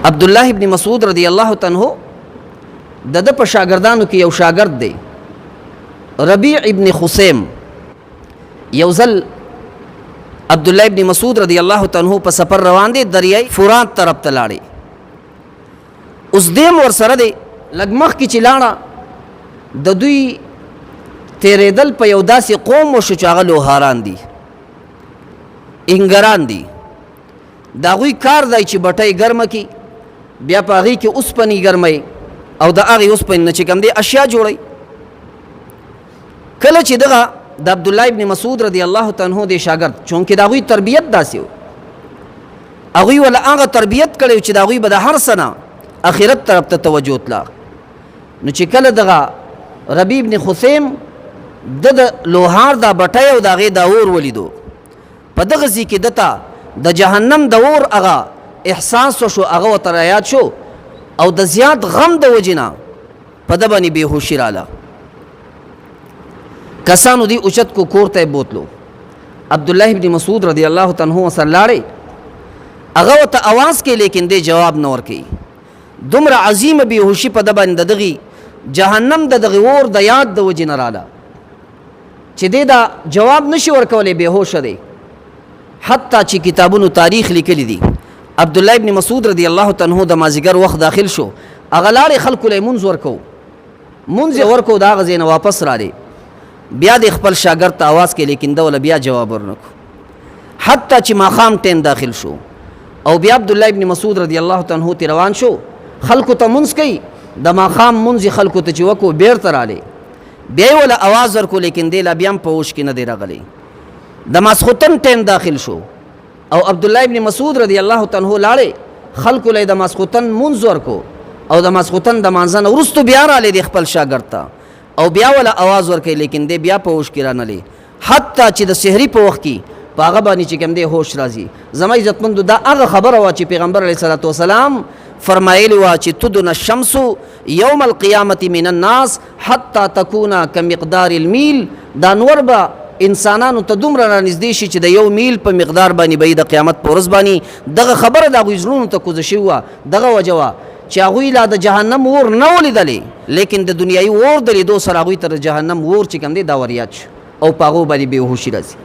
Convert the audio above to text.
عبد الله ابن مسعود رضی الله تعالی عنہ د د په شاګردانو کې یو شاګرد دی، ربیع ابن خثیم. یو ځل عبد الله ابن مسعود رضی الله تعالی عنہ په سفر روان دی، دریای فرات طرف ته لاړی. اوس دیم ور سره دی، لږ مخکې چې لاړه د دوی تېرېدل په یو داسې قوم وشو چې هغه لوهاران دي، انګران دي. د هغوی کار دی چې بټۍ ګرمه کړي، بیا په هغې کې اوسپنې ګرموي او د هغې اوسپنې نه چې کوم دی اشیا جوړوي. کله چې دغه د عبدالله ابن مسعود رضی الله تعالی عنہ د شاګرد، چونکې د هغوی تربیت داسې و، هغوی وله هغه تربیت کړی چې د هغوی به د هر څه نه اخرت طرف ته توجه تله. نو چې کله دغه ربیع ابن خثیم د لوهار دا بټۍ او د هغې دا اور ولیدو، په دغه ځای کې ده ته د جهنم د اور هغه احساس وشو، هغه ورته رایاد شو او د زیات غم د وجې نه په ده باندې بېهوشي راله. کسانو دی اوچت کو، کور ته یې بوتلو. عبدالله ابن مسعود رضی الله تعالی عنہ سره لاړی، هغه ورته اواز کوي لیکن دی جواب نه ورکوي. دومره عظیمه بېهوشي په ده باندې د دغې جهنم د دغې اور د یاد د وجې نه راله چې دی دا جواب نشي ورکولی، بېهوشه دی. حتی چې کتابونو تاریخ لیکلی دی، عبد الله ابن مسعود رضی الله تعالی عنہ د مازیګر وخت داخل شو، هغه لاړې خلکو له مونځ ورکو، مونځ یې ورکو، د هغه ځای نه واپس راغی. بیا د خپل شاګرد ته اواز کوي لیکن ده وله بیا جواب ورنکو، حتی چې ماښام ټیم داخل شو او بیا عبد الله ابن مسعود رضی الله تعالی عنہ ته روان شو، خلکو ته مونځ کوي. د ماښام مونځ یې خلکو ته چې وکړو بېرته راغلی، بیا یې وله اواز ورکو لیکن دی لا بیا هم په هوش کې نه دی راغلی. د ماسخوتن ټیم داخل شو او عبد الله ابن مسعود رضی الله تعالی عنہ لاړې، خلکو له د ماسخوتن مونځ ورکو او د ماسخوتن د مانځه نه وروسته بیا راغلی دی خپل شاګرد ته او بیا وله اواز ورکوي لیکن دی بیا په هوش کې رانلې، حتی چې د سحري په وخت کې په هغه باندې چې کوم دی هوش راځي. زما عزتمندو، دا هغه خبره وه چې پیغمبر علیه الصلاة والسلام فرمایلی وه چې تدن الشمس یوم القیامت من الناس حتی تکون کمقدار المیل. دا نور به انسانانو ته دومره رانږدې شي چې د یو میل په مقدار باندې به د قیامت په ورځ باندې دغه خبره د هغوی زړونو ته کوزه شوې وه. دغه وجه وه چې هغوی لا د جهنم اور نه ولیدلی، لیکن د دنیایي اور د لیدو سره هغوی ته د جهنم اور چې کوم دی دا وریاد شو او په هغو باندې بېهوشي راځي.